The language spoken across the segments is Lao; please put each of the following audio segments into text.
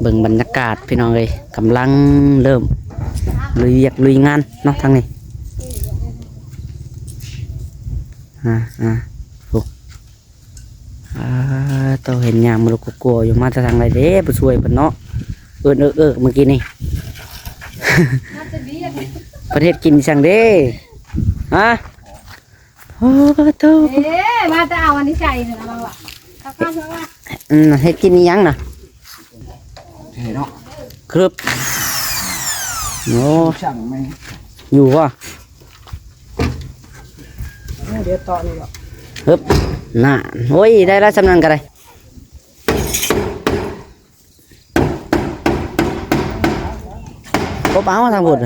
ເບິ່ງບັນຍາກາດພີ່ນ້ອງເອີຍ ກຳລັງເລີ່ມລຸຍວຽກລຸຍງານເນາະທາງນີ້. ອ່າ ອ່າ ໂອ້ ອ່າ ໂຕເຫັນຍາມລຸກກົວໆຢູ່ ມາແຕ່ທາງໃດເດ້ ຜູ້ຊ່ວຍເພິ່ນເນາະ ເອີ້ນເອິກໆເມື່ອກີ້ນີ້. ເພິ່ນເຮັດກິນຈັ່ງເດ້ ຮະ? ໂອ້ໂຕ ເອີ ວ່າແຕ່ເອົາອັນນີ້ໃສ່ນີ້ນະ ວ່າ ເອົາຂ້າວວ່າ ອືມ ເຮັດກິນອີ່ຫຍັງນະ? ເທເນາະ ຄຶບ ໂອ້ ສັ່ງແມ່ ຢູ່ບໍ່? ເອີ ດຽວຕໍ່ນີ້ເນາະ ຮຶບ ນະ ໂອ້ຍ ໄດ້ລະ ສ່ຳນັ້ນກໍໄດ້. ບໍ່ປາເອົາທາງພຸ້ນ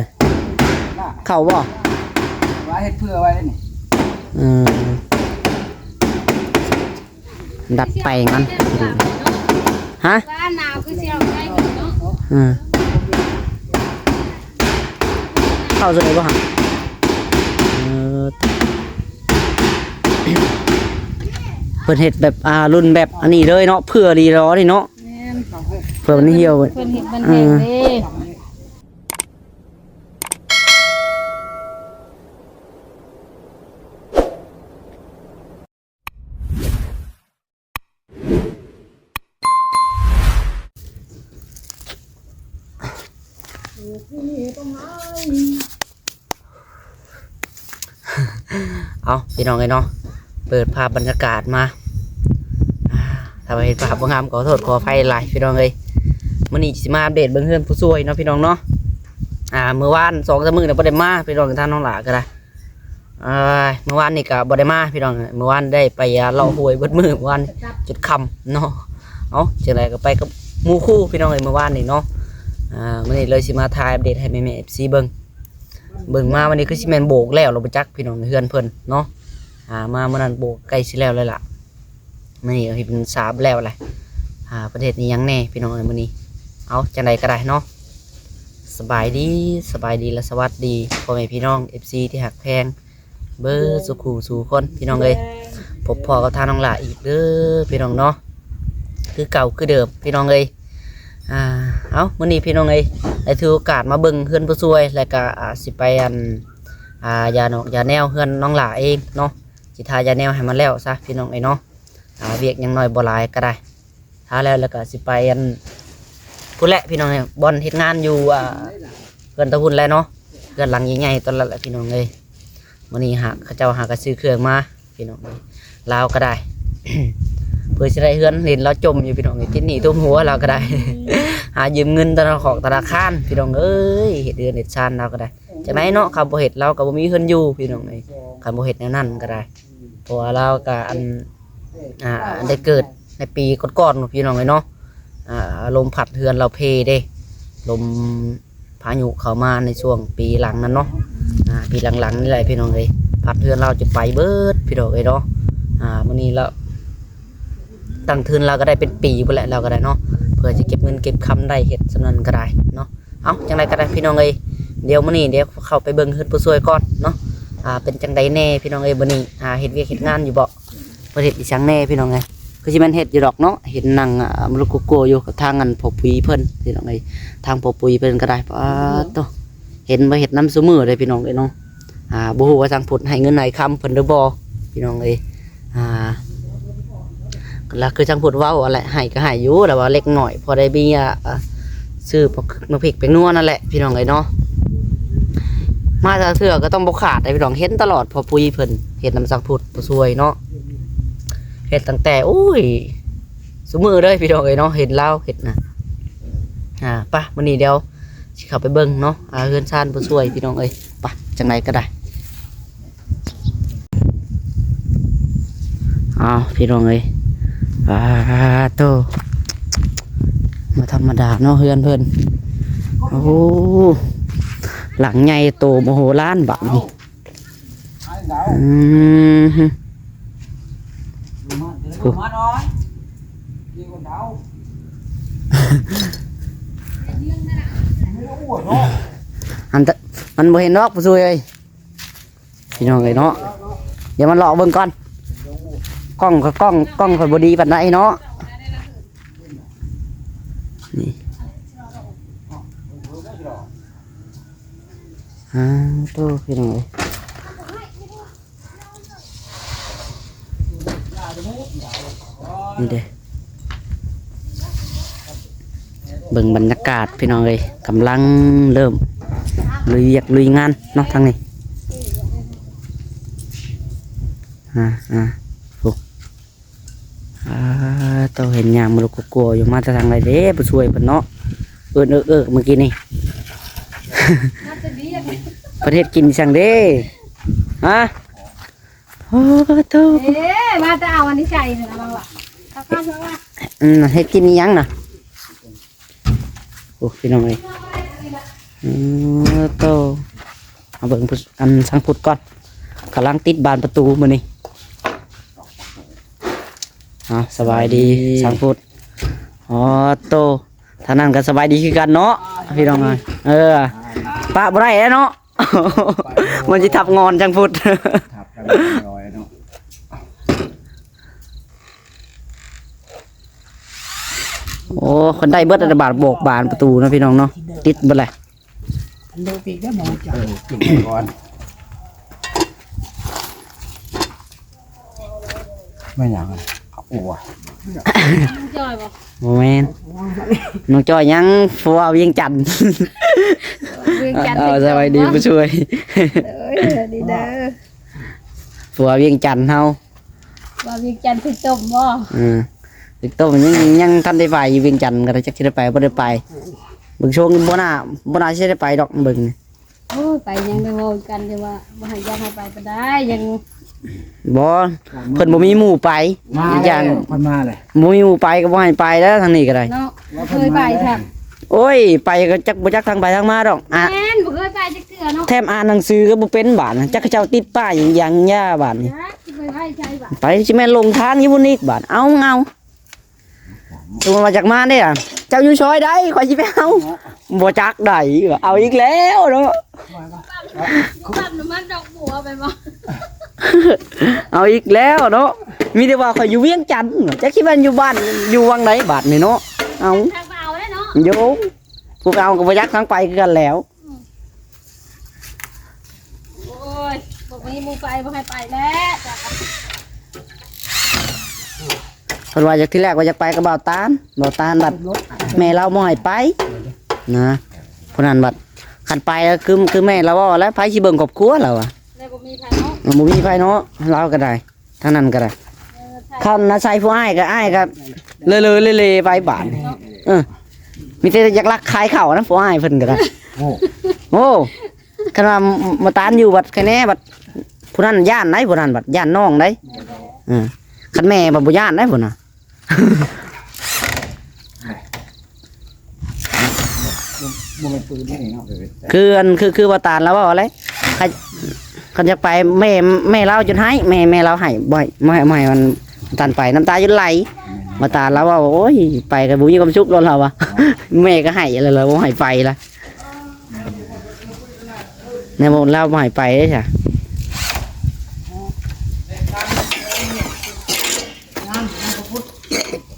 ເຂົ້າບໍ່? ວ່າເຮັດເພື່ອໄວ້ນີ້ ເອີ ດັດແປງມັນ ຮະ? ວ່າໜາວຄືຊິເອົາໄວ້ເນາະ ເອີ ເຂົ້າເລີຍບໍ່ຫະ? ເອີ ເພິ່ນເຮັດແບບ ອ່າ ລຸ້ນແບບອັນນີ້ເລີຍເນາະ ເພື່ອລີລໍນີ້ເນາະ. ແມ່ນ ເພື່ອມັນຫ່ຽວ ເພິ່ນເຮັດມັນແຫ້ງເດ້. ເອົາ ພີ່ນ້ອງເອີຍເນາະ ເປີດພາບບັນຍາກາດມາ ຖ້າວ່າເຫັນພາບບໍ່ງາມກໍຂໍໂທດຂໍອະໄພຫຼາຍພີ່ນ້ອງເອີຍ. ມື້ນີ້ຊິມາອັບເດດເບິ່ງເຮືອນຜູ້ຊ່ວຍເນາະພີ່ນ້ອງເນາະ. ອ່າ ມື້ວານສອງສາມມື້ນີ້ບໍ່ໄດ້ມາພີ່ນ້ອງ ທາງນ້ອງຫຼ້າກໍໄດ້ ເອີຍ ມື້ວານນີ້ກໍບໍ່ໄດ້ມາພີ່ນ້ອງ ມື້ວານໄດ້ໄປ ອ່າ ເລາະຫ້ວຍເບິດມື້ ມື້ວານຈົນຄ່ຳເນາະ. ເອົາ ຈັ່ງໃດກໍໄປກັບໝູ່ຄູ່ພີ່ນ້ອງເອີຍ ມື້ວານນີ້ເນາະ. ອ່າ ມື້ນີ້ເລີຍຊິມາຖ່າຍອັບເດດໃຫ້ແມ່ໆ ເອັຟຊີ ເບິ່ງ. ເບິ່ງມາວັນນີ້ຄືຊິແມ່ນໂບກແລ້ວລະບໍ່ຈັກພີ່ນ້ອງ ເຮືອນເພິ່ນເນາະ. ອ່າ ມາມື້ນັ້ນໂບກໃກ້ຊິແລ້ວແລ້ວລະ ມື້ນີ້ເພິ່ນສາບແລ້ວແຫຼະ. ອ່າ ເພິ່ນເຮັດອີ່ຫຍັງແດ່ພີ່ນ້ອງເອີຍມື້ນີ້. ເອົາ ຈັ່ງໃດກໍໄດ້ເນາະ ສະບາຍດີ ສະບາຍດີ ແລະ ສະຫວັດດີພໍ່ແມ່ພີ່ນ້ອງ ເອັຟຊີ ທີ່ຮັກແພງເບິດສູ່ຄູ່ສູ່ຄົນພີ່ນ້ອງເອີຍ. ພົບພໍ້ກັບທາງນ້ອງຫຼ້າອີກເດີພີ່ນ້ອງເນາະ ຄືເກົ່າຄືເດີມພີ່ນ້ອງເອີຍ. ອ່າ ເອົາ ມື້ນີ້ພີ່ນ້ອງເອີຍ ໄດ້ຖືໂອກາດມາເບິ່ງເຮືອນຜູ້ຊ່ວຍ ແລ້ວກະ ອ່າ ຊິໄປ ອັນ ອ່າ ຢານອກຢາແນວເຮືອນນ້ອງຫຼ້າເອງເນາະ. ຊິທາຢາແນວໃຫ້ມັນແລ້ວຊະພີ່ນ້ອງເອີຍເນາະ. ອ່າ ວຽກຫຍັງໜ້ອຍບໍ່ຫຼາຍກໍໄດ້ ທາແລ້ວ ແລ້ວກໍຊິໄປ ອັນ ພຸ້ນແຫຼະພີ່ນ້ອງເອີຍ ບ່ອນເຮັດງານຢູ່ ອ່າ ເຮືອນຕາຫຸ່ນແຫຼະເນາະ ເຮືອນຫຼັງໃຫຍ່ໆ ຕອນນັ້ນແຫຼະພີ່ນ້ອງເອີຍ. ມື້ນີ້ຫາ ເຂົາເຈົ້າຫາກໍຊື້ເຄື່ອງມາ ພີ່ນ້ອງເອີຍ ລາວກໍໄດ້ ເພື່ອຊິໄດ້ເຮືອນ ເຫັນລາວຈົ່ມຢູ່ພີ່ນ້ອງເອີຍ ຕິດໜີ້ຖ້ວມຫົວລາວກໍໄດ້ ຫາຢືມເງິນທະນາຄອກທະນາຄານພີ່ນ້ອງເອີຍ ເຮັດເຮືອນເຮັດຊານລາວກໍໄດ້. ຈັ່ງໃດເນາະ ຄັນບໍ່ເຮັດລາວກໍບໍ່ມີເຮືອນຢູ່ພີ່ນ້ອງເອີຍ ຄັນບໍ່ເຮັດແນວນັ້ນກໍໄດ້. ເພາະວ່າລາວກໍ ອັນ ອ່າ ໄດ້ເກີດໃນປີກ່ອນໆ ພີ່ນ້ອງເອີຍເນາະ. ອ່າ ລົມພັດເຮືອນລາວເພເດ້ ລົມ ພາຍຸເຂົ້າມາໃນຊ່ວງປີຫຼັງນັ້ນເນາະ ອ່າ ປີຫຼັງໆນີ້ແຫຼະພີ່ນ້ອງເອີຍ ພັດເຮືອນລາວຈົນໄປເບິດພີ່ນ້ອງເອີຍເນາະ. ອ່າ ມື້ນີ້ລາວຕັ້ງທຶນລາວກໍໄດ້ເປັນປີພຸ້ນແຫຼະ ລາວກໍໄດ້ເນາະ ເພື່ອຈະເກັບເງິນເກັບຄຳໄດ້ ເຮັດສ່ຳນັ້ນກໍໄດ້ເນາະ. ເອົ້າ ຈັ່ງໃດກໍໄດ້ພີ່ນ້ອງເອີຍ ດຽວມື້ນີ້ດຽວເຂົ້າໄປເບິ່ງເຮືອນຜູ້ຊ່ວຍກ່ອນເນາະ. ອ່າ ເປັນຈັ່ງໃດແດ່ພີ່ນ້ອງເອີຍ ມື້ນີ້ ອ່າ ເຮັດວຽກເຮັດງານຢູ່ບໍ່? ເພິ່ນເຮັດອີ່ຫຍັງແດ່ພີ່ນ້ອງເອີຍ ຄືຊິແມ່ນເຮັດຢູ່ດອກເນາະ ເຫັນນັ່ງ ອ່າ ມະລຸກໂກໂກຢູ່ກັບທາງ ອັນ ພໍ່ປຸຍເພິ່ນພີ່ນ້ອງເອີຍ. ທາງພໍ່ປຸຍເພິ່ນກໍໄດ້ ປາດໂທ້ ເຫັນບໍ່ ເຮັດນຳຊຸມື້ເດ້ພີ່ນ້ອງເອີຍເນາະ. ອ່າ ບໍ່ຮູ້ວ່າທາງພຸ້ນໃຫ້ເງິນໃຫ້ຄຳເພິ່ນຫຼືບໍ່ພີ່ນ້ອງເອີຍ. ອ່າ ກໍລະຄືທາງພຸ້ນເວົ້າຫັ້ນແຫຼະ ໃຫ້ກໍໃຫ້ຢູ່ ແຕ່ວ່າເລັກນ້ອຍພໍໄດ້ມີ ອ່າ ຊື້ໝາກພິກແປ້ງນົວນັ້ນແຫຼະພີ່ນ້ອງເອີຍເນາະ. ມາແຕ່ລະເທື່ອກໍຕ້ອງບໍ່ຂາດເດ້ພີ່ນ້ອງ ເຫັນຕະຫຼອດ ພໍ່ປຸຍເພິ່ນເຮັດນຳທາງພຸ້ນຜູ້ຊ່ວຍເນາະ ເຮັດຕັ້ງແຕ່ ໂອ້ຍ ຊຸມື້ເລີຍພີ່ນ້ອງເອີຍເນາະ ເຫັນລາວເຮັດນະ. ອ່າ ປະ ມື້ນີ້ດຽວຊິເຂົ້າໄປເບິ່ງເນາະ ອ່າ ເຮືອນຊານຜູ້ຊ່ວຍພີ່ນ້ອງເອີຍ ປະ ຈັ່ງໃດກໍໄດ້. ອ້າວ ພີ່ນ້ອງເອີຍ ປາດໂທ້ ບໍ່ທຳມະດາເນາະເຮືອນເພິ່ນ. ໂອ້ ຫຼັງໃຫຍ່ໂຕມະໂຫລານບາດນີ້. ອືມ ອັນຕະ ມັນບໍ່ເຫັນດອກຜູ້ຊ່ວຍເອີຍ. ພີ່ນ້ອງເອີຍເນາະ ດຽວມາເລາະເບິ່ງກ່ອນ ກ້ອງ ກ້ອງ ກ້ອງຂ້ອຍບໍ່ດີປານໃດເນາະ. ນີ້ ອ່າ ໂຕ ພີ່ນ້ອງເອີຍ ນີ້ເດ້ ເບິ່ງບັນຍາກາດພີ່ນ້ອງເອີຍ ກຳລັງເລີ່ມລຸຍວຽກລຸຍງານເນາະ ທາງນີ້ ອ່າ ອ່າ ໂອ້ ອ່າ ເຈົ້າເຫັນຫຍັງມາລຸກກົວໆຢູ່ ມາແຕ່ທາງໃດເດ້ ຜູ້ຊ່ວຍເພິ່ນເນາະ ເອີ້ນເອິກໆເມື່ອກີ້ນີ້ ເພິ່ນເຮັດກິນຈັ່ງເດ້ ຮະ ໂອ້ໂຕ ເອີ ມາແຕ່ເອົາອັນນີ້ໃສ່ນີ້ນະ ມາວ່າ ເອົາກ່ອນ ມາວ່າ ອືມ ເຮັດກິນອີ່ຫຍັງນະ? ໂອ້ ພີ່ນ້ອງເອີຍ ເອີ ໂຕ ມາເບິ່ງ ອັນ ຊ່າງພຸດກ່ອນ ກຳລັງຕິດບານປະຕູມື້ນີ້ ເອົາ ສະບາຍດີ ສະບາຍດີ ຊ່າງພຸດ ອໍ ໂຕ ທາງນັ້ນກໍສະບາຍດີຄືກັນເນາະ ພີ່ນ້ອງເອີຍ ເອີ ປະບໍ່ໄດ້ແລ້ວເນາະ ມັນຊິທັບງອນຊ່າງພຸດ ທັບກັນເນາະ ໂອ້ ຄົນໄດ້ເບິດ ອັນບາດໂບກບານປະຕູເນາະ ພີ່ນ້ອງເນາະ ຕິດເບິດແຫຼະ ອັນໂດປີກໄດ້ບໍ່ຈັກ ເອີ ກິນກ່ອນ ແມ່ນຫຍັງ ໂອ້ຍ ນ້ອງຈ້ອຍບໍ່? ບໍ່ແມ່ນ ນ້ອງຈ້ອຍຫຍັງ ຜົວວຽງຈັນ ວຽງຈັນ ເອີ ສະບາຍດີຜູ້ຊ່ວຍ ເອີຍ ສະບາຍດີເດີ ຜົວວຽງຈັນເຮົາ ວ່າວຽງຈັນເພິ່ນຕົ້ມບໍ່? ເອີ ວຽງຕົ້ມ ຍັງ ຍັງທັນໄດ້ໄປຢູ່ວຽງຈັນກໍໄດ້ ຈັກຊິໄດ້ໄປບໍ່ໄດ້ໄປ ເບິ່ງຊ່ວງບໍ່ໜ້າ ບໍ່ໜ້າຊິໄດ້ໄປດອກ ເບິ່ງ ໂອ້ຍ ໄປຍັງໄດ້ເວົ້າກັນ ແຕ່ວ່າບໍ່ໃຫ້ ຢາກໃຫ້ໄປປານໃດ ຍັງ ບໍ່ ເພິ່ນບໍ່ມີໝູ່ໄປ ມາ ອີກຢ່າງ ເພິ່ນມາແລ້ວ ບໍ່ມີໝູ່ໄປກໍບໍ່ໃຫ້ໄປແລ້ວ ທາງນີ້ກໍໄດ້ ເນາະ ບໍ່ເຄີຍໄປ ໂອ້ຍ ໄປກໍຈັກ ບໍ່ຈັກທາງໄປທາງມາດອກ ອ່ະ ແມ່ນ ບໍ່ເຄີຍໄປຈັກເທື່ອເນາະ ແຖມອ່ານໜັງສືກໍບໍ່ເປັນບາດ ຈັກເຂົາເຈົ້າຕິດປ້າຍຫຍັງຢ່າບາດນີ້ ໄປຊິແມ່ນຫຼົງທາງຢູ່ພຸ້ນອີກບາດ ເອົາ ເອົາ ສົມມຸດວ່າຢາກມາເດ້ ເຈົ້າຢູ່ຊອຍໃດ ຂ້ອຍຊິໄປເອົາ ບໍ່ຈັກໃດ ເອົາອີກແລ້ວເນາະ ປ້ຳນ້ຳມັນດອກບົວໄປບໍ່ ເອົາອີກແລ້ວເນາະ ມີແຕ່ວ່າຂ້ອຍຢູ່ວຽງຈັນ ຈັກຊິແມ່ນຢູ່ບ້ານຢູ່ວັງໃດບາດນີ້ເນາະ ເອົາ ທາງເອົາເດ້ເນາະ ໂຍ ຜູ້ເອົາກໍບໍ່ຈັກທາງໄປຄືກັນແລ້ວ. ໂອ້ຍ ບໍ່ມີໝູ່ໄປ ບໍ່ໃຫ້ໄປແລ້ວ ເພິ່ນວ່າຢາກ ທີແລກວ່າຢາກໄປກັບບ່າວຕານ ບ່າວຕານບັດແມ່ລາວບໍ່ໃຫ້ໄປນະ ຜູ້ນັ້ນບັດຄັນໄປແລ້ວ ຄື ຄືແມ່ລາວເວົ້າແລ້ວ ໃຜຊິເບິ່ງຄອບຄົວລາວວ່າ ແລ້ວບໍ່ມີໃຜເນາະ ເອີ ບໍ່ມີໃຜເນາະ ລາວກໍໄດ້ ທາງນັ້ນກໍໄດ້ ເອີ ຄັນອາໄສຜູ້ອ້າຍກໍ ອ້າຍກໍເລີໆເລໆໄປບາດນີ້ ເອີ ມີແຕ່ຢາກລັກຂາຍເຂົ້ານະ ຜູ້ອ້າຍເພິ່ນກໍໄດ້ ໂອ້ ໂອ້ ຄັນວ່າໝໍຕານຢູ່ບັດຄະແນບັດ ຜູ້ນັ້ນຢ້ານໃດ໋ ຜູ້ນັ້ນບັດຢ້ານນ້ອງໃດ໋ ເອີ ຄັນແມ່ບັດບໍ່ຢ້ານໃດ໋ ຜູ້ນັ້ນ ບໍ່ແມ່ນປືນນີ້ເນາະ ຄືອັນ ຄື ຄືວ່າຕານລາວເວົ້າແຫຼະ ຄັນ ຄັນຢາກໄປ ແມ່ ແມ່ລາວຈົນໄຫ້ ແມ່ ແມ່ລາວໄຫ້ ບໍ່ໃຫ້ ບໍ່ໃຫ້ ບໍ່ໃຫ້ມັນຕານໄປ ນ້ຳຕາຈົນໄຫຼ ວ່າຕານລາວເວົ້າ ໂອ້ຍ ໄປກໍບໍ່ມີຄວາມສຸກດອກ ລາວວ່າ ແມ່ກໍໄຫ້ແລ້ວ ລາວບໍ່ໃຫ້ໄປລະ ແນວລາວບໍ່ໃຫ້ໄປເດ້ຊະ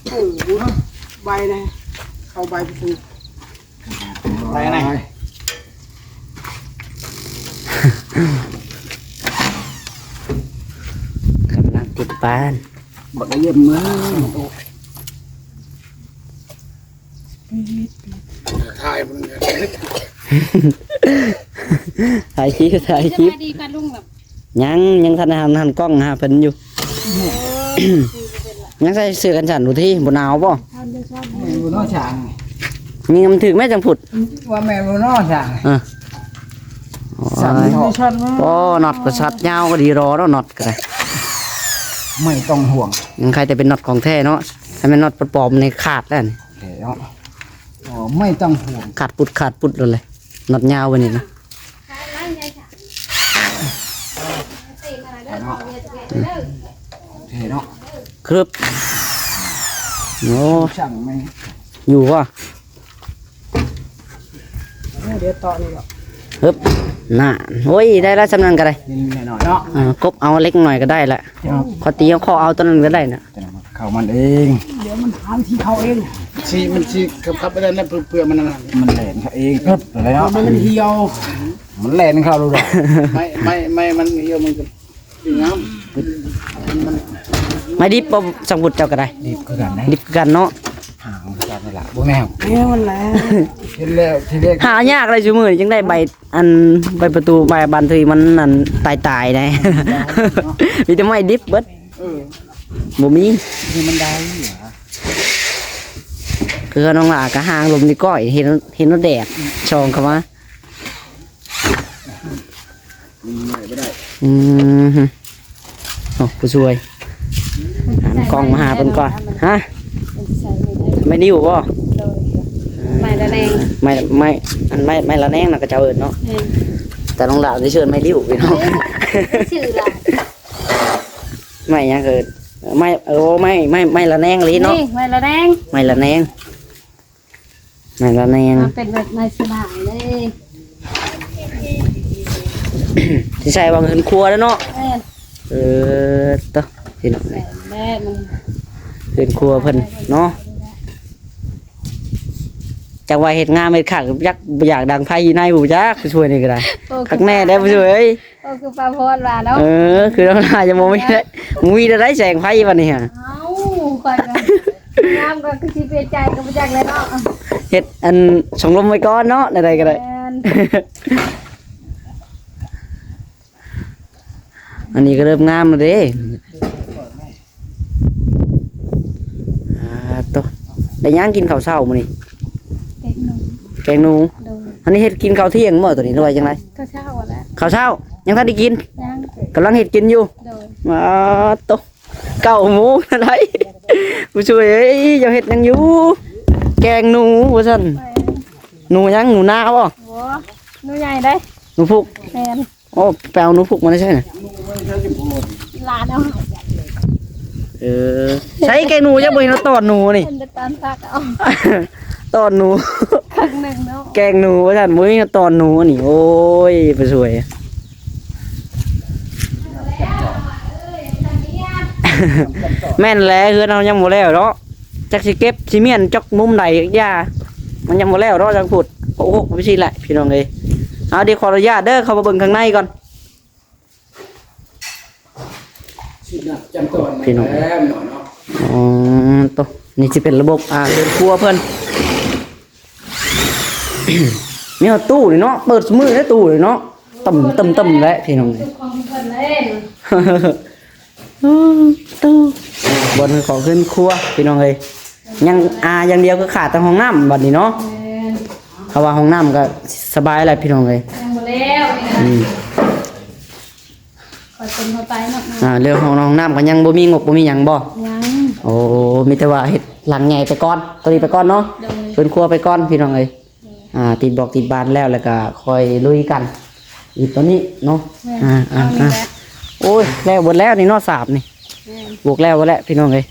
ເອີ ໃບນະ ເຂົ້າໃບປະຕູ ໄປໄຫນ ກຳລັງຕິດປານ ບັກກະຢ້ຽມເມືອງ ຖ່າຍມັນ ຖ່າຍຄລິບ ຖ່າຍຄລິບ ສະບາຍດີປ້າລຸງແບບ ຍັງ ຍັງທັນໄດ້ຫັນ ຫັນກ້ອງຫາເພິ່ນຢູ່ ຍັງໃສ່ເສື້ອກັນສັນຢູ່ຕິ ບໍ່ໜາວບໍ່? ແມ່ນບໍ່ເນາະຊ່າງ ຍິງມັນຖືກແມ່ນຈັ່ງພຸດ ວ່າແມ່ນບໍ່ເນາະຊ່າງ ເອີ ໂອ້ຍ ໂອ້ ນັອດກໍຊັດ ຍາວກໍດີລໍເນາະ ນັອດກໍໄດ້ ໄມ່ຕ້ອງຫ່ວງ ຍັງໃຄແຕ່ເປັນນັອດຂອງແທ້ເນາະ ຖ້າແມ່ນນັອດປອມໆນີ້ຂາດແລ້ວນີ້ ແທ້ເນາະ ອໍ ໄມ່ຕ້ອງຫ່ວງ ຂາດປຸດ ຂາດປຸດໂລດເລີຍ ນັອດຍາວປານນີ້ນະ. ເນາະ ເທ່ເນາະ ຄຶບ ໂອ້ ຊ່າງແມ່ງ ຢູ່ບໍ່? ເອີ ດຽວຕໍ່ນີ້ດອກ ຮຶບ ນະ ໂອ້ຍ ໄດ້ລະ ສ່ຳນັ້ນກໍໄດ້ ນິດໜ້ອຍເນາະ ອ່າ ກົບເອົາເລັກໜ້ອຍກໍໄດ້ລະ ເນາະ ຂໍຕີເອົາ ຂໍເອົາຕົວນັ້ນກໍໄດ້ນະ ເຂົ້າມັນເອງ ດຽວມັນຫາວິທີເຂົ້າເອງ. ຊິ ມັນຊິຂັບໆໄປໄດ້ນະ ເພື່ອ ເພື່ອມັນນັ້ນນະ ມັນແລ່ນເຂົ້າເອງເພິບແລ້ວເນາະ ມັນ ມັນຫ່ຽວ ມັນແລ່ນເຂົ້າໂລດ ໄມ້ ໄມ້ ໄມ້ມັນຫ່ຽວ ມັນກໍງາມ ໄມ້ດິບບໍ່ ສັງວຸດເຈົ້າກໍໄດ້ ດິບຄືກັນເດ້ ດິບຄືກັນເນາະ ຫາຄືກັນນີ້ລະ ບໍ່ແມ່ນ ແມ່ນແລ້ວ ເຫັນແລ້ວທີແລກ ຫາຍາກເລີຍຊຸມື້ນີ້ ຈຶ່ງໄດ້ໃບ ອັນ ໃບປະຕູ ໃບບານທີ່ມັນ ອັນ ຕາຍໆໄດ໋ ມີແຕ່ໄມ້ດິບເບິດ ເອີ ບໍ່ມີ ຄືມັນໄດ້ຫວາ ຄືນ້ອງຫຼ້າກໍຫາລົມນີ້ກ້ອຍ ເຫັນ ເຫັນແດດສ່ອງເຂົ້າມາ ອືມ ອືມ ໂອ້ ຜູ້ຊ່ວຍ ຫັນກ້ອງມາຫາເພິ່ນກ່ອນ ຮະ ໄມ້ນິ້ວບໍ່ ໂດຍ ໄມ້ລະແນງ ໄມ້ ໄມ້ ອັນ ໄມ້ ໄມ້ລະແນງນະ ເຂົາເຈົ້າເອີ້ນເນາະ ແມ່ນ ແຕ່ນ້ອງຫຼ້າໄດ້ເອີ້ນໄມ້ນິ້ວ ພີ່ນ້ອງ ຊື່ລະ ໄມ້ຫຍັງເອີ້ນ ໄມ້ ໂອ້ ໄມ້ ໄມ້ ໄມ້ລະແນງອີ່ຫຼີເນາະ ນີ້ ໄມ້ລະແນງ ໄມ້ລະແນງ ໄມ້ລະແນງ ມັນເປັນແບບໄມ້ສະບາຍເດ້ ຊິໃສ່ຫວ່າງເຮືອນຄົວແລ້ວເນາະ ແມ່ນ ເອີ ໂຕ ພີ່ນ້ອງເອີຍ ແບບມັນ ເຮືອນຄົວເພິ່ນເນາະ ຈັກວ່າເຮັດງາມເຮັດຄັກ ຈັກບໍ່ຢາກດັງໄຟຢູ່ໃນບໍ່ຈັກ ຜູ້ຊ່ວຍນີ້ກໍໄດ້ ໂອ້ ຄັກແນ່ເດ້ຜູ້ຊ່ວຍເອີຍ ໂອ້ ຄືປ້າພອນວ່າເນາະ ເອີ ຄືນ້ອງຫຼ້າຍັງບໍ່ມີໄດ້ ບໍ່ມີໄດ້ແສງໄຟບັດນີ້ຫະ ເອົ້າ ຂ້ອຍກໍງາມກໍຄືຊິເປັນໃຈກໍບໍ່ຈັກແລ້ວເນາະ ເຮັດອັນຊົງລົມໄວ້ກ່ອນເນາະ ແນວໃດກໍໄດ້ ແມ່ນ ອັນນີ້ກໍເລີ່ມງາມແລ້ວເດ້ ອ່າ ໂຕ ໄດ້ຫຍັງກິນເຂົ້າເຊົ້າມື້ນີ້ ແກງໜູ ແກງໜູ ໂດຍ ອັນນີ້ເຮັດກິນເຂົ້າທ່ຽງບໍ່ໂຕນີ້ ຫຼືວ່າຈັ່ງໃດ ເຂົ້າເຊົ້າຫັ້ນແຫຼະ ເຂົ້າເຊົ້າ ຍັງທັນໄດ້ກິນ ຍັງ ກຳລັງເຮັດກິນຢູ່ ໂດຍ ອ່າ ໂຕ ເກົ້າໂມງແລ້ວໃດ໋ ຜູ້ຊ່ວຍເອີຍ ເຈົ້າເຮັດຫຍັງຢູ່ ແກງໜູວ່າຊັ້ນ ແມ່ນ ໜູຫຍັງ ໜູນາບໍ່ ບໍ່ ໜູໃຫຍ່ເດ້ ໜູພຸກ ແມ່ນ ໂອ້ ໄປເອົາໜູພຸກມາແຕ່ໃສນະ ຫຼານເອົາ ເອີ ໃສ່ແກງໜູ ຍັງບໍ່ເຫັນເອົາຕອນໜູນີ້ ເພິ່ນໄດ້ຕອນຜັກເອົາ ຕອນໜູ ຄັກໜຶ່ງເນາະ ແກງໜູວ່າຊັ້ນ ບໍ່ມີຕອນໜູນີ້ ໂອ້ຍ ຜູ້ຊ່ວຍ ແມ່ນແຫຼະ ເຮືອນເຮົາຍັງບໍ່ແລ້ວເນາະ ຈັກຊິເກັບຊິມ້ຽນຈັກມຸມໃດ ຢ່າ ມັນຍັງບໍ່ແລ້ວເນາະ ທາງພຸ້ນ ໂອ້ໂຫ ໄປຊີ້ແຫຼະ ພີ່ນ້ອງເອີຍ ເອົາ ດຽວຂໍອະນຸຍາດເດີ ເຂົ້າມາເບິ່ງຂ້າງໃນກ່ອນ ຊີ້ນະ ຈຳຕອນ ພີ່ນ້ອງ ແລ້ວເນາະ ອໍ ໂຕ ນີ້ຊິເປັນລະບົບ ອ່າ ເຮືອນຄົວເພິ່ນ ມີຮອດຕູ້ນີ້ເນາະ ເປີດຊຸມື້ເດ້ຕູ້ນີ້ເນາະ ເຕັມໆໆແຫຼະ ພີ່ນ້ອງເອີຍ ຂອງເພິ່ນເດ້ ຕູ້ ບ່ອນຂອງເຮືອນຄົວ ພີ່ນ້ອງເອີຍ ຍັງ ອ່າ ຢ່າງດຽວຄືຂາດແຕ່ຫ້ອງນ້ຳບັດນີ້ເນາະ ແມ່ນ ເພາະວ່າຫ້ອງນ້ຳກໍສະບາຍແລ້ວ ພີ່ນ້ອງເອີຍ ຍັງບໍ່ແລ້ວນີ້ນະ ອືມ ຄ່ອຍເປັນຄ່ອຍໄປເນາະ ອ່າ ເລື່ອງຫ້ອງນ້ຳກໍຍັງບໍ່ມີງົບບໍ່ມີຫຍັງບໍ່ ຍັງ ໂອ້ ມີແຕ່ວ່າເຮັດຫຼັງໃຫຍ່ໄປກ່ອນ ໂຕນີ້ໄປກ່ອນເນາະ ໂດຍ ເຮືອນຄົວໄປກ່ອນ ພີ່ນ້ອງເອີຍ ໂດຍ ອ່າ ຕິດບອກຕິດບານແລ້ວ ແລ້ວກໍຄ່ອຍລຸຍກັນ ອີກໂຕນີ້ເນາະ ແມ່ນ ອ່າ ອ່າ ເອົານີ້ແຫຼະ ໂອ້ຍ ແລ້ວເບິດແລ້ວນີ້ເນາະ ສາບນີ້ ແມ່ນ ບວກແລ້ວເບິດແລ້ວ ພີ່ນ້ອງເອີຍ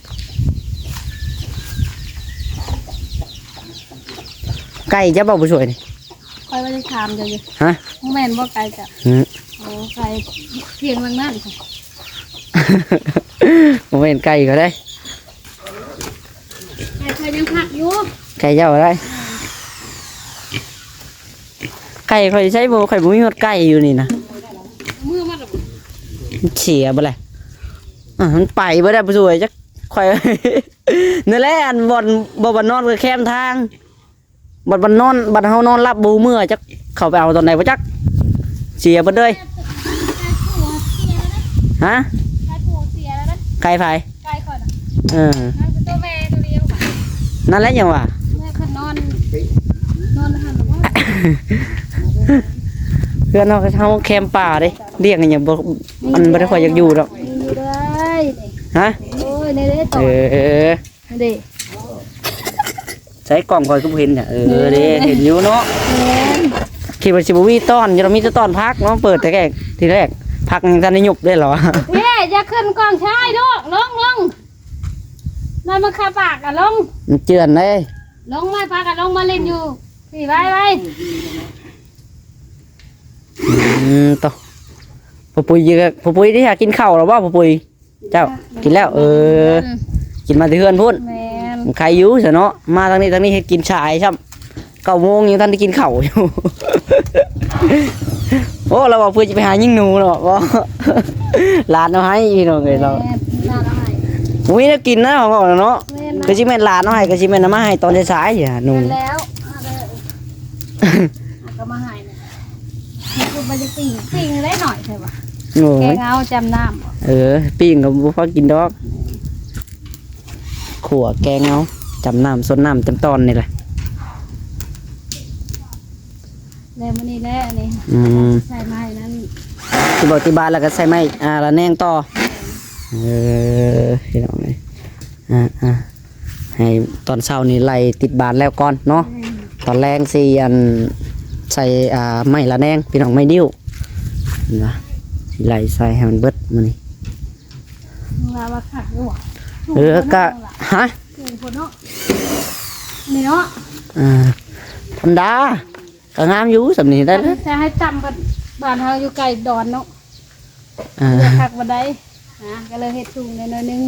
ໄກ່ເຈົ້າບໍ່ ຜູ້ຊ່ວຍນີ້ ຂ້ອຍວ່າຈະຖາມເຈົ້າຢູ່ ຮະ ບໍ່ແມ່ນບໍ່ໄກ່ເຈົ້າ ຮະ ໂອ້ ໄກ່ພຽງຫຼັງນັ້ນ ບໍ່ແມ່ນໄກ່ຂ້ອຍເດ້ ໄກ່ຂ້ອຍຍັງພັກຢູ່ ໄກ່ເຈົ້າໄດ້ ໄກ່ຂ້ອຍໃຊ້ບໍ່ ຂ້ອຍບໍ່ມີຮອດໄກ່ຢູ່ນີ້ນະ ເມືອໝົດແລ້ວ ເສຍເບິດແລ້ວ ອ່າ ມັນໄປເບິດແລ້ວ ຜູ້ຊ່ວຍ ຈັກຂ້ອຍ ນັ້ນແຫຼະ ອັນບ່ອນ ບ່ອນ ບ່ອນນອນກໍແຄມທາງ ບັດມັນນອນ ບັດເຮົານອນຫຼັບບໍ່ຮູ້ເມື່ອ ຈັກເຂົາໄປເອົາຕອນໃດບໍ່ຈັກ ເສຍເບິດເລີຍ ຮະ ໄກ່ໃຜ ໄກ່ຂ້ອຍນະ ເອີ ນັ້ນຄືໂຕແມ່ໂຕດຽວ ນັ້ນແຫຼະຫຍັງຫວາ ແມ່ເພິ່ນນອນ ນອນຫັ້ນ ເຮືອນເຮົາ ເຮົາແຄມປ່າເດ້ ລ້ຽງຫຍັງບໍ່ ອັນບໍ່ໄດ້ຄ່ອຍຢາກຢູ່ດອກ ຢູ່ເດີ ຮະ ໂອ້ຍ ນີ້ເດ້ ເອີ ເດ້ ໃສກ້ອງຂ້ອຍຄືບໍ່ເຫັນນະ ເອີ ເດ້ ເຫັນຢູ່ເນາະ ແມ່ນ ຄິດວ່າຊິບໍ່ມີຕອນ ຢູ່ ມີແຕ່ຕອນຜັກເນາະ ເປີດແຕ່ແກ ທີແລກ ຜັກຍັງທັນໄດ້ຫຍຸບເດ້ລະວະ ເອີ ຢ່າຂຶ້ນກ້ອງຊາຍລູກ ລົງ ລົງ ນັ້ນມັນຄາປາກອະ ລົງ ມັນເຈື່ອນເດ້ ລົງມາ ພາກັນລົງມາຫຼິ້ນຢູ່ ພີ້ ໄວ ໄວ ອືມ ໂຕ ພໍ່ປຸ້ຍ ພໍ່ປຸ້ຍໄດ້ຫາກິນເຂົ້າແລ້ວບໍ່ ພໍ່ປຸ້ຍ? ເຈົ້າ ກິນແລ້ວ ເອີ ກິນມາແຕ່ເຮືອນພຸ້ນ ແມ່ນ ໄຄຢູ່ຊະເນາະ ມາທາງນີ້ ທາງນີ້ເຮັດກິນສາຍຊ້ຳ ເກົ້າໂມງຍັງທັນໄດ້ກິນເຂົ້າຢູ່. ໂອ້ ລາວວ່າເພື່ອຈະໄປຫາຍິງໜູເນາະ ຫຼານເອົາໃຫ້ພີ່ນ້ອງເອີຍ ລາວ ແມ່ນ ຫຼານເອົາໃຫ້ ບໍ່ມີແນວກິນນະ ເຮົາເວົ້າເນາະ ແມ່ນນະ ຄືຊິແມ່ນຫຼານເອົາໃຫ້ ຄືຊິແມ່ນເອົາມາໃຫ້ຕອນສາຍໆ ນີ້ໜູ ແມ່ນແລ້ວ ເອົາເດີ ເອົາກໍມາໃຫ້ ມັນຄືບໍ່ຢາກປີ້ງ ປີ້ງໄດ້ໜ້ອຍແທ້ວ່າ ໂອ້ຍ ແກງເອົາຈ້ຳນ້ຳ ເອີ ປີ້ງກໍບໍ່ພໍກິນດອກ ຂົ້ວແກງເອົາ ຈ້ຳນ້ຳ ຊົນນ້ຳ ຈ້ຳຕອນນີ້ແຫຼະ ແລ້ວມື້ນີ້ແຫຼະນີ້ ອືມ ໃສ່ໄມ້ນັ້ນ ທີ່ບອກທີ່ບ້ານແລ້ວກໍໃສ່ໄມ້ ອ່າ ລະແນງຕໍ່ ເອີ ພີ່ນ້ອງເອີຍ ອ່າໆ ໃຫ້ຕອນເຊົ້ານີ້ໄລ່ຕິດບານແລ້ວກ່ອນເນາະ ອືມ ຕອນແລງຊິ ອັນ ໃສ່ ອ່າ ໄມ້ລະແນງ ພີ່ນ້ອງ ໄມ້ດິ້ວ ເຫັນບໍ່ ຊິໄລ່ໃສ່ໃຫ້ມັນເບິດມື້ນີ້ ວ່າ ວ່າຄັກຢູ່ຫວາ ເອີ ກະ ຮະ ສູງພຸ້ນເນາະ ນີ້ເນາະ ອ່າ ທຳມະດາ ກໍງາມຢູ່ສ່ຳນີ້ໄດ້ເລີຍ ຈະໃຫ້ຕ່ຳ ບ້ານເຮົາຢູ່ໃກ້ດອນເນາະ ອ່າ ເລືອກຄັກບໍ່ໄດ້ນະ ກໍເລີຍເຮັດສູງໄດ້ໜ້ອຍໜຶ່ງ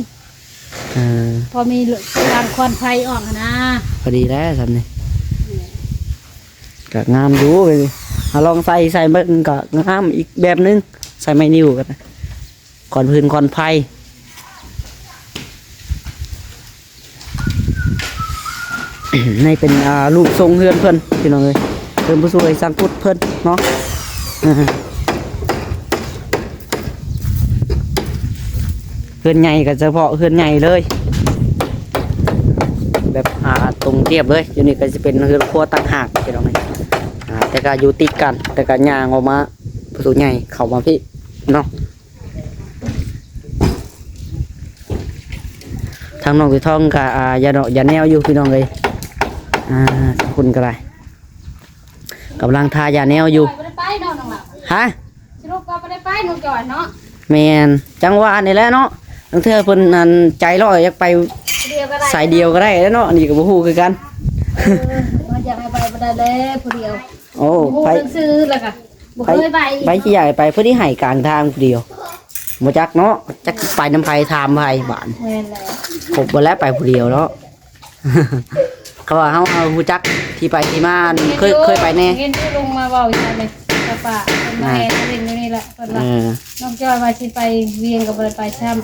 ເອີ ພໍມີຫຼັງຄວັນໄຟອອກຫັ້ນນະ ພໍດີແລ້ວສ່ຳນີ້ ກໍງາມຢູ່ ເຮົາລອງໃສ່ ໃສ່ເບິ່ງກໍງາມອີກແບບໜຶ່ງ ໃສ່ໄມ້ນິ້ວກໍໄດ້ ຄວັນຟືນຄວັນໄຟ ໃຫ້ເປັນ ອ່າ ຮູບຊົງເຮືອນເພິ່ນພີ່ນ້ອງເອີຍ ເພິ່ນຜູ້ຊ່ວຍຊ່າງກຸດເພິ່ນເນາະ ເຮືອນໃຫຍ່ກໍສະເພາະເຮືອນໃຫຍ່ເລີຍ ແບບ ອ່າ ຕົງຕຽບເລີຍ ຢູ່ນີ້ກໍຊິເປັນເຮືອນຄົວຕ່າງຫາກພີ່ນ້ອງເອີຍ ອ່າ ແຕ່ກໍຢູ່ຕິດກັນ ແຕ່ກໍຍ່າງອອກມາ ຜູ້ໃຫຍ່ເຂົ້າມາພີ້ເນາະ. ທາງນ້ອງຕົວທອງກໍ ອ່າ ຢາເນາະ ຢາແນວຢູ່ພີ່ນ້ອງເອີຍ ອ່າ ທາງພຸ້ນກໍໄດ້ ກຳລັງທາຢາແນວຢູ່ ບໍ່ໄດ້ໄປເນາະນ້ອງຫຼ້າ ຮະ ສະຫຼຸບວ່າບໍ່ໄດ້ໄປນ້ອງຈອຍເນາະ ແມ່ນ ຈັ່ງວ່ານີ້ແຫຼະເນາະ ລາງເທື່ອເພິ່ນ ອັນ ໃຈຮ້ອນຢາກໄປ ຜູ້ດຽວກໍໄດ້ ສາຍດຽວກໍໄດ້ແຫຼະເນາະ ອັນນີ້ກໍບໍ່ຮູ້ຄືກັນ ເອີ ວ່າຢາກໃຫ້ໄປບໍ່ໄດ້ແລ້ວຜູ້ດຽວ ໂອ້ ບໍ່ຮູ້ ໄປ ໜັງສືແລ້ວກໍ ບໍ່ເຄີຍໄປ ໄປຊິຢາກໄປ ເພິ່ນຊິໃຫ້ກາງທາງຜູ້ດຽວ ບໍ່ຈັກເນາະ ຈັກໄປນຳໃຜ ຖາມໃຜບາດ ແມ່ນແລ້ວ ຄົບບໍ່ແລ້ວໄປຜູ້ດຽວເນາະ ເຂົາວ່າເຮົາ ເຮົາຮູ້ຈັກທີ່ໄປທີ່ມາ ເຄີຍ ເຄີຍໄປແດ່ ເຫັນຢູ່ ລົງມາເວົ້າຢູ່ໃນປ່າ ເພິ່ນມາແຫ່ມາຫຼິ້ນຢູ່ນີ້ແຫຼະ ເພິ່ນວ່າ ເອີ ນ້ອງຈ້ອຍວ່າຊິໄປວຽງກໍບໍ່ໄດ້ໄປຊ້ຳ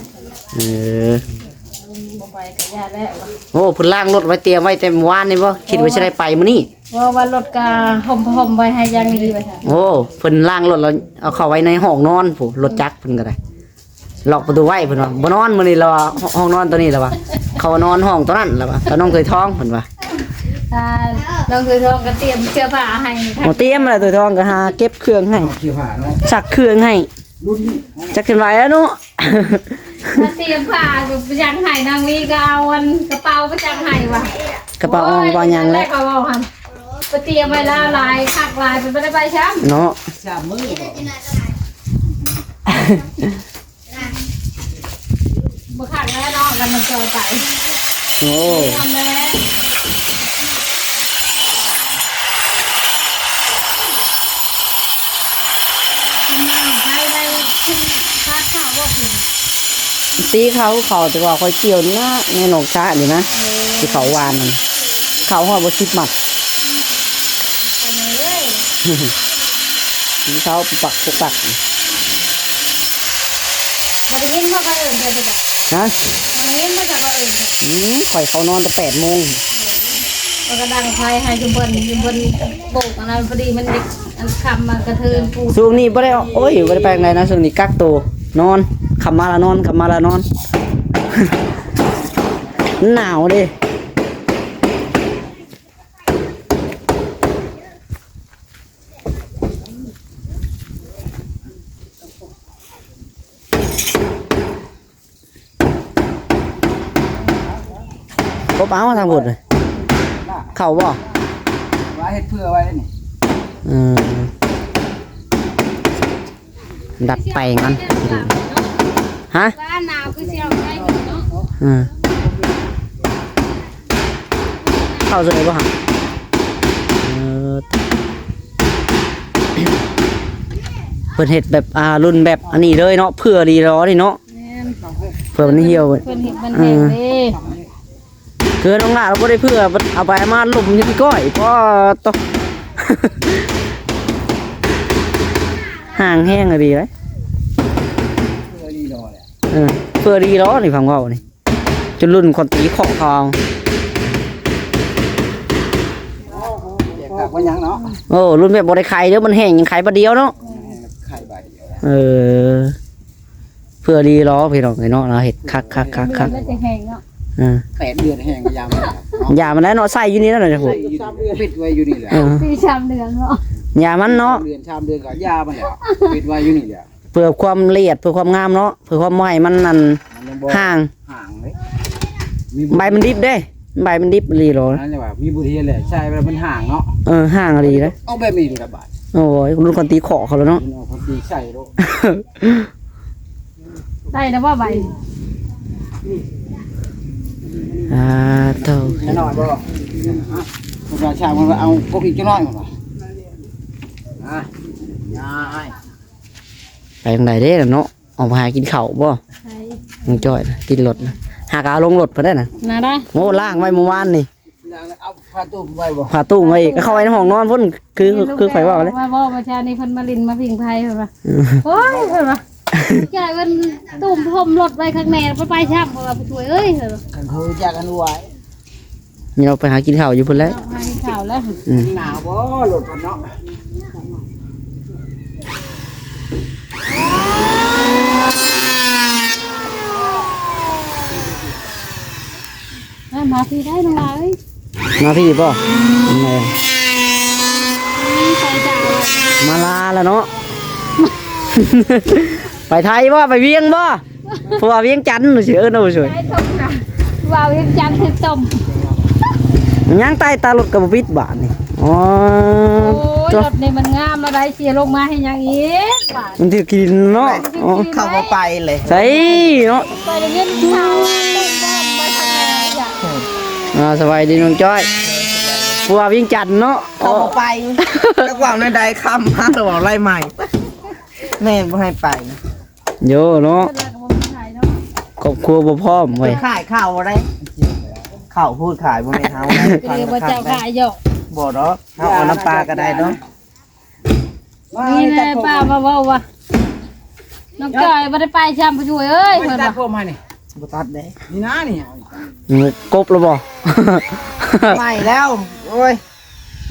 ເອີ ບໍ່ໄປກໍຢ່າແລ້ວ ໂອ້ ເພິ່ນລ້າງລົດໄວ້ຕຽມໄວ້ແຕ່ມື້ວານນີ້ບໍ່ ຄິດວ່າຊິໄດ້ໄປມື້ນີ້ ເພາະວ່າລົດກະຫົ່ມຜ້າຫົ່ມໄວ້ໃຫ້ຢ່າງດີວ່າຊັ້ນ ໂອ້ ເພິ່ນລ້າງລົດແລ້ວເອົາເຂົ້າໄວ້ໃນຫ້ອງນອນພຸ້ນ ລົດຈັກເພິ່ນກໍໄດ້ ລັອກປະຕູໄວ້ເພິ່ນວ່າ ບໍ່ນອນມື້ນີ້ລະວ່າ ຫ້ອງນອນໂຕນີ້ລະວ່າ ເຂົານອນຫ້ອງໂຕນັ້ນລະວ່າ ກັບນ້ອງຖວຍທອງເພິ່ນວ່າ ອ່າ ນ້ອງຖວຍທອງກໍຕຽມເສື້ອຜ້າໃຫ້ ໂອ້ ຕຽມແລ້ວ ຖວຍທອງກໍຫາເກັບເຄື່ອງໃຫ້ ຊັກເຄື່ອງໃຫ້ ຈັກເປັນໄວແລ້ວເນາະ ມາຕຽມຜ້າໄປຈັ່ງໃຫ້ ນາງວີກໍເອົາອັນກະເປົາໄປຈັ່ງໃຫ້ວ່າ ກະເປົາອອກ ໂອ້ຍ ເປົາຫຍັງແລ້ວ ກໍເວົ້າຫັ້ນ ໄປຕຽມໄວ້ແລ້ວຫຼາຍຄັກຫຼາຍ ເພິ່ນບໍ່ໄດ້ໄປຊ້ຳເນາະ ສາມມື້ບໍ່ ບໍ່ຄັກແລ້ວເນາະ ກັນມັນຈອຍໄປ ໂອ້ ຍອມແລ້ວ ຕີເຂົ້າ ເຂົ້າ ແຕ່ວ່າຂ້ອຍກ່ຽວນີ້ນະ ໃນໜອງຊານີ້ນະ ເອີ ທີ່ເຂົ້າຫວ່ານນັ້ນ ເຂົ້າຮອດບໍ່ສິບມັດ ຕີເຂົ້າປຸກປັກ ປຸກປັກ ບໍ່ໄດ້ຍິນບໍ່ ເຂົາເອີ້ນເທື່ອ ຮະ ບໍ່ໄດ້ຍິນບໍ່ ເຂົາເອີ້ນ ອືມ ຂ້ອຍເຂົ້ານອນແຕ່ແປດໂມງ ເອີ ຂ້ອຍກໍດັງໄຟໃຫ້ຊຸມເພິ່ນ ຊຸມເພິ່ນໂບກອັນນັ້ນ ພໍດີມັນໄດ້ ອັນຄ່ຳມາກະເທີນປູ ຊ່ວງນີ້ບໍ່ໄດ້ອອກ ໂອ້ຍ ບໍ່ໄດ້ໄປທາງໃດນະ ຊ່ວງນີ້ກັກໂຕ ນອນ ຄ່ຳມາລະນອນ ຄ່ຳມາລະນອນ ໜາວເດ້. ບໍ່ເອົາທາງພຸ້ນ ເຂົ້າບໍ່? ວ່າເຮັດເພື່ອໄວ້ນີ້ ເອີ ດັດແປງມັນ ຮະ? ວ່າໜາວຄືຊິເອົາໄດ້ເນາະ ເອີ ເຂົ້າໃສ່ບໍ່ຫະ? ເອີ ເພິ່ນເຮັດແບບ ອ່າ ລຸ້ນແບບອັນນີ້ເລີຍເນາະ ເພື່ອລີລໍນີ້ເນາະ. ແມ່ນ ເພື່ອມັນຫ່ຽວ ເພິ່ນເຮັດມັນແຫ້ງເດ້ ເອີ ເ ຄືນ້ອງຫຼ້າບໍ່ໄດ້ເພື່ອ ເອົາໄປເອົາມາລົມຢູ່ທີ່ກ້ອຍ ປາດໂທ້ ຫ່າງແຮງອີ່ຫຼີເດ. ເອີ ເພື່ອດີເນາະ ນີ້ຟັງເວົ້ານີ້ ຈົນລຸ້ນຄົນຕີເຄາະເຂົາ ແຈກຄັກວ່າຫຍັງເນາະ. ໂອ້ ລຸ້ນແບບບໍ່ໄດ້ໄຂເດີ ມັນແຫ້ງຍັງໄຂບາດດຽວເນາະ ໄຂບາດດຽວ. ເອີ ເພື່ອດີເນາະ ພີ່ນ້ອງເອີຍເນາະ ເຮົາເຮັດຄັກໆໆໆ ແລ້ວຈະແຫ້ງເນາະ. ເອີ ແປດເດືອນແຫ້ງກໍຢາມັນແຫຼະເນາະ ຢາມັນແຫຼະເນາະ ໃສ່ຢູ່ນີ້ແຫຼະເນາະ ປິດໄວ້ຢູ່ນີ້ແຫຼະ. ເອີ ປີສາມເດືອນເນາະ ຢາມັນເນາະ ສອງເດືອນສາມເດືອນກໍຢາມັນແຫຼະ ປິດໄວ້ຢູ່ນີ້ແຫຼະ ເພື່ອຄວາມລະອຽດ ເພື່ອຄວາມງາມເນາະ ເພື່ອຄວາມບໍ່ໃຫ້ມັນ ອັນ ມັນຍັງບໍ່ ຫ່າງ ຫ່າງເດ້ ມີ ໃບມັນດິບເດ້ ໃບມັນດິບອີ່ຫຼີໂລ ນັ້ນແຫຼະວ່າມີບົດຮຽນແຫຼະ ໃສ່ແລ້ວມັນຫ່າງເນາະ. ເອີ ຫ່າງອີ່ຫຼີເດ້ ເອົາແບບນີ້ດູລະບາດ. ໂອ້ຍ ລຸ້ນຄົນຕີເຄາະເຂົາແລ້ວເນາະ ເອົາຄົນຕີໃສ່ໂລດ. ໄດ້ແລ້ວບໍ່ໃບ? ອ່າ ໂທ້ ນ້ອຍບໍ່? ເພິ່ນວ່າຊ່າງເພິ່ນວ່າເອົາກົກອີກຈັກໜ້ອຍ ເພິ່ນວ່າ ອ່າ ຍາຍ ໄປທາງໃດເດ້ເນາະ? ອອກໄປຫາກິນເຂົ້າບໍ່? ໃຜ? ນ້ອງຈ້ອຍນະ ຕິດລົດນະ ຫາກະເອົາລົງລົດພຸ້ນໄດ໋ນະ. ນະໄດ໋ ໂອ້ ລ້າງໄວ້ມື້ວານນີ້ ລ້າງແລ້ວເອົາຜ້າຕຸ້ມໄວ້ບໍ່? ຜ້າຕຸ້ມໄວ້ ກໍເຂົ້າໄວ້ໃນຫ້ອງນອນພຸ້ນ ຄື ຄືຂ້ອຍເວົ້າແຫຼະ ວ່າບໍ່ ເມື່ອເຊົ້ານີ້ເພິ່ນມາຫຼິ້ນມາຜິງໄພເພິ່ນວ່າ ເອີ ໂອ້ຍ ເພິ່ນວ່າ ຈ່ອຍເພິ່ນຕຸ້ມພົມລົດໄວ້ຂ້າງແນ່ ບໍ່ໄປຊ້ຳ ເພິ່ນວ່າ ຜູ້ຊ່ວຍເອີຍ ເພິ່ນວ່າ ຄັນເຂົາຮູ້ຈັກກັນໄວ້ ນີ້ເຮົາໄປຫາກິນເຂົ້າຢູ່ພຸ້ນແຫຼະ ເຮົາໄປຫາກິນເຂົ້າແລ້ວ. ອືມ ໜາວບໍ່ລົດເພິ່ນເນາະ? ເອີ ມາພີ້ໄດ້ນ້ອງຫຼ້າເອີຍ ມາພີ້ບໍ່? ເອີ ໄປຈ້າ ມາລາແລ້ວເນາະ ໄປໄທບໍ່? ໄປວຽງບໍ່? ຜູ້ວ່າວຽງຈັນຊິເອີ້ນເອົາຊ່ວຍ ໄປຕົກນະ ວ່າວຽງຈັນຄືຕົມ ຍັງໃຕ້ຕາລົດກໍບໍ່ປິດບາດນີ້. ອໍ ໂອ້ຍ ລົດນີ້ມັນງາມແລ້ວໄດ໋ ເສຍລົງມາເຮັດຫຍັງອີກບາດ ມັນຖືກກິນເນາະ. ໂອ້ ເຂົ້າບໍ່ໄປເລີຍ ໃສ່ເນາະ ໄປໄດ້ຍິນຂ່າວວ່າຕຸ້ມບ່ອນໄປທາງໃດ. ອ່າ ສະບາຍດີນ້ອງຈ້ອຍ ຜູ້ວ່າວຽງຈັນເນາະ ເຂົ້າບໍ່ໄປ ຈັກເວົ້າແນວໃດ ຄຳຫາແຕ່ເວົ້າໄລ່ໃໝ່ ແມ່ນບໍ່ໃຫ້ໄປ. ໂຍເນາະ ຄອບຄົວບໍ່ພ້ອມເວີ້ຍ ຂາຍເຂົ້າໄດ້ ເຂົ້າພູດຂາຍບໍ່ແມ່ນເຮົາໄດ້ ຄືວ່າເຈົ້າຂາຍເຍາະ ບໍ່ດອກ ເຮົາເອົານຳປາກໍໄດ້ເນາະ. ນີ້ແຫຼະ ປາມາເວົ້າວ່າ ນ້ອງຈ້ອຍບໍ່ໄດ້ໄປຊ້ຳ ຜູ້ຊ່ວຍເອີຍ ບໍ່ຕັດຜົມໃຫ້ນີ້ ບໍ່ຕັດເດ້ ນີ້ນະນີ້ ອືມ ກົບແລ້ວບໍ່? ໃໝ່ແລ້ວ ໂອ້ຍ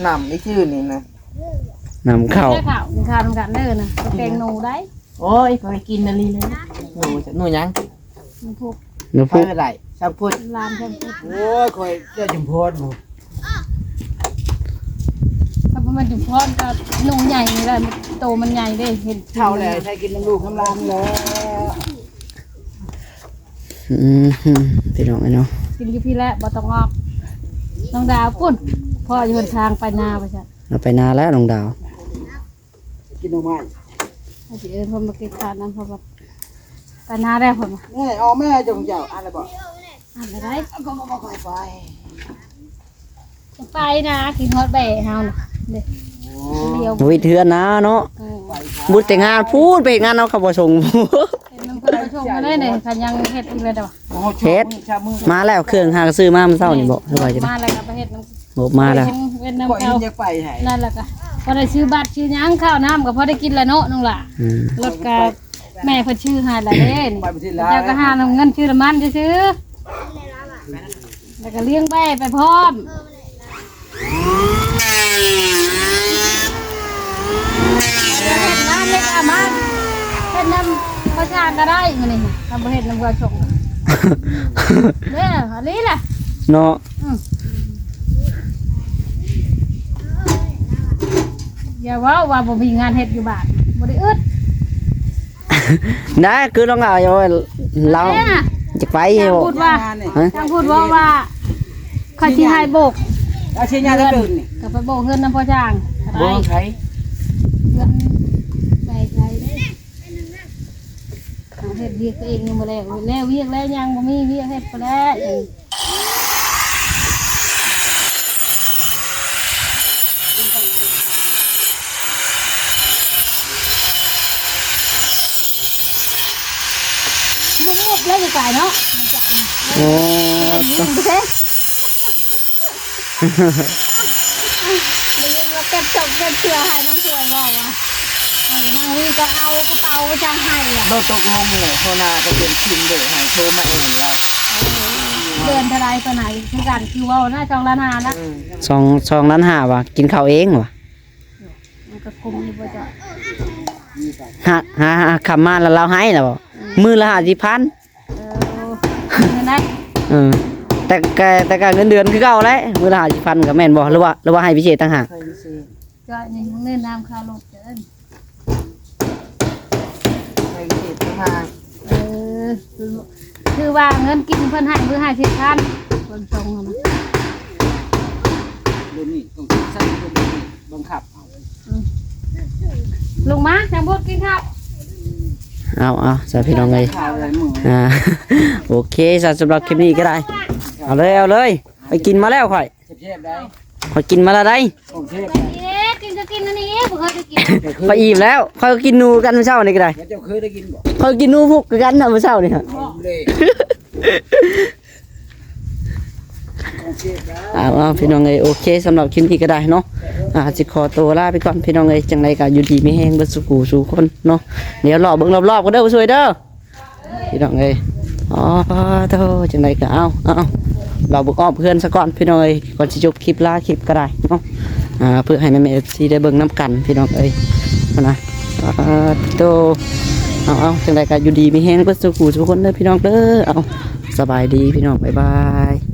ໜຳອີກຊື່ນີ້ນະ ນຳເຂົ້າ ກິນເຂົ້ານຳກັນເດີນະ ແກງໜູໄດ້. ໂອ້ຍ ຂ້ອຍກິນອັນນີ້ເລີຍ ໜູ ໜູຫຍັງ? ໜູພຸກ ໜູພຸກ ໄປບໍ່ໄດ້ ຊ່າງພຸດ ຫຼານຊ່າງພຸດ. ໂອ້ຍ ຂ້ອຍເຈົ້າຈຸມພອນ ບໍ່ ຖ້າບໍ່ແມ່ນຈຸມພອນກໍໜູໃຫຍ່ນີ້ແຫຼະ ໂຕມັນໃຫຍ່ເດ້ ເຫັນເຖົ້າແລ້ວ ໃຊ້ກິນນຳລູກນຳຫຼານແລ້ວ. ອືມ ພີ່ນ້ອງເອີຍເນາະ ກິນຢູ່ພີ້ແຫຼະ ບໍ່ຕ້ອງອອກ. ນ້ອງດາວພຸ້ນ ພໍ່ຢູ່ຫົນທາງໄປນາວ່າຊັ້ນ ເອົາໄປນາແລ້ວນ້ອງດາວ. ກິນໜໍ່ໄມ້ ເຮົາຊິເອີ້ນເພິ່ນມາກິນຂ້າວນຳ ເພາະວ່າໄປນາແລ້ວເພິ່ນວ່າ. ແມ່ ເອົາແມ່ເຈົ້າ ຂອງເຈົ້າ ອ່ານແລ້ວບໍ່? ອ່ານແລ້ວໄດ໋ ກໍ ກໍ ກໍ ກໍໄປ ໄປນາ ກິນຮອດແບເຮົານະເດ້. ໂອ້ ດຽວ ບໍ່ເຮັດເຮືອນນາເນາະ ເອີ ບຸດແຕ່ງງານພຸ້ນ ໄປເຮັດງານເນາະ ເຂົາບໍ່ສົ່ງ ເຮັດນຳເພິ່ນ ບໍ່ສົ່ງມາໄດ້ເດ້ ຄັນຍັງເຮັດອີກແລ້ວເດ້. ເຮັດ ມາແລ້ວ ເຄື່ອງຫາກໍຊື້ມາມື້ເຊົ້ານີ້ບໍ ຫຼືວ່າຈັ່ງໃດ? ມາແລ້ວກໍໄປເຮັດນຳ ໂອ້ ມາແລ້ວ ເຮັດນຳເຂົາ ນັ້ນແຫຼະກໍພໍໄດ້ຊື້ບັດຊື້ຫຍັງ ເຂົ້ານ້ຳກໍພໍໄດ້ກິນແລ້ວເນາະ ນ້ອງຫຼ້າ. ອືມ ລົດກໍແມ່ເພິ່ນຊື້ໃຫ້ແລ້ວເດ້ ເຈົ້າກໍຫາເງິນຊື້ນ້ຳມັນຊື່ໆ ແລ້ວກໍລ້ຽງແບ້ໄປພ້ອມ. ເຮັດງານເຮັດອາມານ ເຮັດນຳພໍ່ຊ່າງກໍໄດ້ມື້ນີ້ ຖ້າບໍ່ເຮັດນຳເຮືອຊົງ ເດ້ ອັນນີ້ແຫຼະເນາະ. ອືມ ຢ່າເວົ້າວ່າບໍ່ມີງານເຮັດຢູ່ບ້ານ ບໍ່ໄດ້ອຶດ. ໄດ້ ຄືນ້ອງລາວ ລາວ ແມ່ນະ ຈະໄປຢູ່ ທາງພຸດວ່າ ຮະ ທາງພຸດເວົ້າວ່າ ຂ້ອຍຊິໃຫ້ໂບກ ເອົາຊິຍາຕະຕື່ນນີ້ ກໍໄປໂບກເຮືອນນຳພໍ່ຊ່າງກໍໄດ້. ໂບກໃຜ? ເຮືອນແມ່ໃຫຍ່ເດ້. ເຮັດວຽກຕົວເອງຍັງບໍ່ແລ້ວ ແລ້ວວຽກແລ້ວຍັງບໍ່ມີວຽກເຮັດ ບໍ່ແລ້ວ. ງຸບໆ ແລ້ວຢູ່ໄກເນາະ. ໂອ້ ເຫັນຢູ່ເດ້. ໄດ້ຍິນວ່າເກັບສົບເກັບເຊືອໃຫ້ນາງສວຍເວົ້າວ່າ ເອີ ນາງລີກໍເອົາກະເປົາໄປຈ້າງໃຫ້ອະ ບໍ່ຕົກລົງເລີຍ ໂຄນາກໍເປັນທີມເດີໃຫ້ໂທມາເອີນລາວ ເອີ ເດືອນເທົ່າໃດປານໃດຄືກັນ ຄືເວົ້ານະ ສອງລ້ານຫ້ານະ ເອີ ສອງ ສອງລ້ານຫ້າຫວາ ກິນເຂົ້າເອງຫວາ ມັນກໍຄຸ້ມຢູ່ບໍ່ເຈົ້າ ຫາ ຫາ ຫາຄຳມາແລ້ວລາວໃຫ້ນະບໍ່ ອືມ ມື້ລະຫ້າສິບພັນ ເອີ ເງິນໄດ້ ເອີ ແຕ່ກະ ແຕ່ກະເງິນເດືອນຄືເກົ່າແຫຼະ ມື້ລະຫ້າສິບພັນກໍແມ່ນບໍ່ ຫຼືວ່າ ຫຼືວ່າໃຫ້ພິເສດຕ່າງຫາກ ໃຫ້ພິເສດ ກໍນີ້ເງິນນຳຄ່າລົດເດີ ໃຫ້ພິເສດຕ່າງຫາກ ເອີ ຄື ຄືວ່າເງິນກິນເພິ່ນໃຫ້ມື້ຫ້າສິບພັນ ເພິ່ນສົ່ງຫັ້ນນະ ເລື່ອງນີ້ຕ້ອງໃຊ້ຄົນບັງຄັບ ອືມ ລົງມາ ນາງບຸດກິນເຂົ້າ ເອົາ ເອົາ ຊະພີ່ນ້ອງເອີຍ ອ່າ ໂອເຄຊະ ສຳລັບຄລິບນີ້ກໍໄດ້ ເອົາເລີຍ ເອົາເລີຍ ຂ້ອຍກິນມາແລ້ວຂ້ອຍ ແຊບໆ ໄດ໋ ຂ້ອຍກິນມາແລ້ວໄດ໋ ຂອງແຊບ ເອີ ກິນກໍກິນອັນນີ້ ບໍ່ເຄີຍໄດ້ກິນ ຂ້ອຍອີ່ມແລ້ວ ຂ້ອຍກໍກິນໜູຄືກັນມື້ເຊົ້ານີ້ກໍໄດ້ ແລ້ວເຈົ້າເຄີຍໄດ້ກິນບໍ່ ຂ້ອຍກໍກິນໜູພຸກຄືກັນນະມື້ເຊົ້ານີ້ ຂອງເລ ອ່າ ພີ່ນ້ອງເອີຍ ໂອເຄ ສຳລັບຄລິບນີ້ກໍໄດ້ເນາະ ອ່າ ຊິຂໍຕົວລາໄປກ່ອນພີ່ນ້ອງເອີຍ ຈັ່ງໃດກໍຢູ່ດີມີແຮງເບິດສູ່ຜູ້ສູ່ຄົນເນາະ ດຽວເລາະເບິ່ງລອບໆ ກັນເດີຜູ້ຊ່ວຍເດີ ພີ່ນ້ອງເອີຍ ອໍ ໂທ້ ຈັ່ງໃດກໍເອົາ ເອົາ ເລາະເບິ່ງອ້ອມເຮືອນສາກ່ອນພີ່ນ້ອງເອີຍ ກ່ອນຊິຈົບຄລິບ ລາຄລິບກໍໄດ້ເນາະ ອ່າ ເພື່ອໃຫ້ແມ່ໆ ເອັຟຊີ ໄດ້ເບິ່ງນຳກັນພີ່ນ້ອງເອີຍ ຫັ້ນນະ ອໍ ໂທ້ ເອົາ ເອົາ ຈັ່ງໃດກໍຢູ່ດີມີແຮງເບິດສູ່ຜູ້ສູ່ຄົນເດີພີ່ນ້ອງເດີ ເອົາ ສະບາຍດີພີ່ນ້ອງ ບາຍບາຍ.